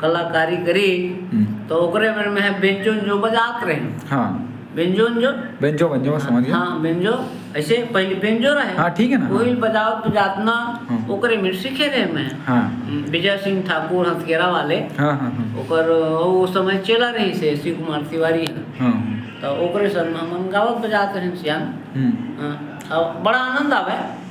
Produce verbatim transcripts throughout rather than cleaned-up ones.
कलाकारी करी, हम्म। तो ओकरे में मैं बेंजो जो बजात रहे। हाँ। बेंजो जो? बेंजो, बेंजो, मैं समझ गया। हाँ, बेंजो, ऐसे पहले बेंजो रहे। हाँ, ठीक है ना? वही बजावत बजात ना, हाँ। ओकरे में सीखे रहे मैं। हाँ। हम्म, विजय सिंह ठाकुर हंसकेरा वाले। हाँ, हाँ, हाँ। ओकर, वो समय चेला रहे से शिव कुमार तिवारी है। हाँ, हाँ। तो ओकरे संग में हमन गावत बजात रहे सियान। हम्म। हाँ, अब बड़ा आनंद आवे।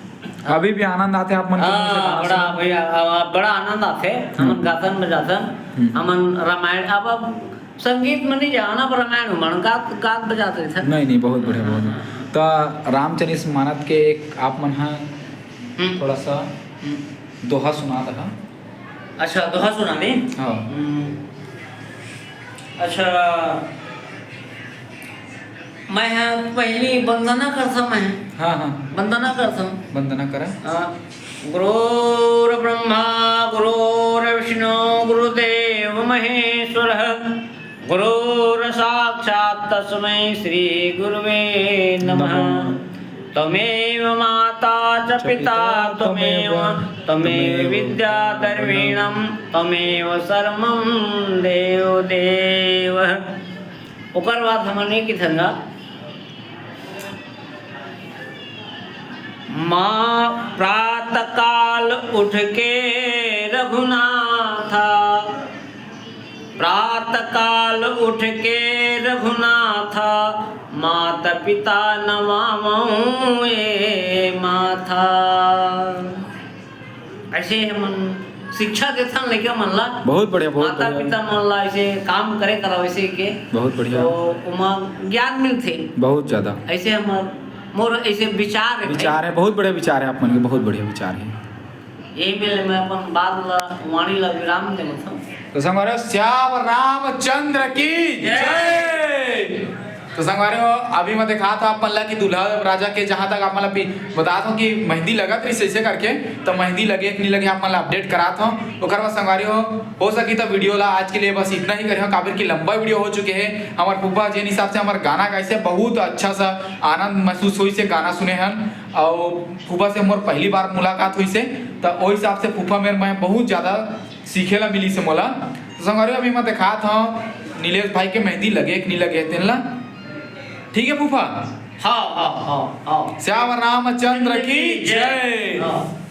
अभी भी आनंद आथे आप मन के मुंह से हाँ, गाना बड़ा सुन के? भैया, अब बड़ा आनंद आथे। हमन हम्म। गाथन बजाथन, हम्म। हमन रामायण, अब, अब संगीत में नहीं जाना, पर रामायण मन गात, गात बजात रहिथन। नहीं, नहीं, बहुत बढ़िया, बहुत बढ़िया। हाँ। तो रामचरित मानस के एक आप मन हा हम्म। थोड़ा सा हम्म। दोहा सुना दहा। अच्छा, दोहा सुना दे? हाँ। हम्म। अच्छा, मैं ह पहली वंदना करथंव, मैं ह। हाँ, हाँ। वंदना करथंव। वंदना करा। हाँ। गुरुर्ब्रह्मा गुरुर्विष्णु गुरुदेव महेश्वरः। गुरुर्साक्षात् तस्मै श्री गुरुवे नमः। नमः। त्वमेव माता च पिता त्वमेव, त्वमेव विद्या द्रविणं, त्वमेव सर्वं देव देव। ओकर बाद हमन ये किथन गा, माँ प्रातः काल उठ के रघुनाथा, प्रातः काल उठ के रघुनाथा, माता पिता नमामहु ए माथा। ऐसे हमन शिक्षा देथन लइका मन ला। बहुत बढ़िया, बहुत माता बढ़िया। पिता मन ला ऐसे काम करे करा वैसे के। बहुत बढ़िया। तो ओमा ज्ञान मिलथे। बहुत ज्यादा। ऐसे हमर, मोर ऐसे विचार है भाई। विचार है, बहुत बढ़िया विचार है आप मन के, बहुत बढ़िया विचार है। यही में मैं अपन बात ला, वाणी ला विराम दे मतलब। तो संगवारी हो, श्याम रामचंद्र की जय। जय। तो संगवारी हो, अभी मैं दिखात हंव आप मन ला कि दूल्हा राजा के, जहां तक आप मन ला पी-, बतात हंव कि मेहंदी लगत रहिस ऐसे करके, तो मेहंदी लगे कि नहीं लगे आप मन ला update करात हंव। ओकर बाद संगवारी हो, हो सकी तो video ला आज के लिए बस इतना ही करे हंव, काबर कि लंबा video हो चुके हे। हमर फूफा जेन हिसाब से हमर गाना गाइस हे, बहुत अच्छा सा आनंद महसूस होइस हे गाना सुने हन, अउ फूफा से मोर पहली बार मुलाकात होइस हे, तो ओ हिसाब से फूफा मेर मैं बहुत ज्यादा सीखे ला मिलिस हे मोला। तो संगवारी हो, अभी मैं दिखात हंव नीलेश भाई के मेहंदी लगे कि नहीं लगे तेन ला। ठीक है फूफा? हाँ, हाँ, हाँ, हाँ। श्याम रामचंद्र की जय। हाँ।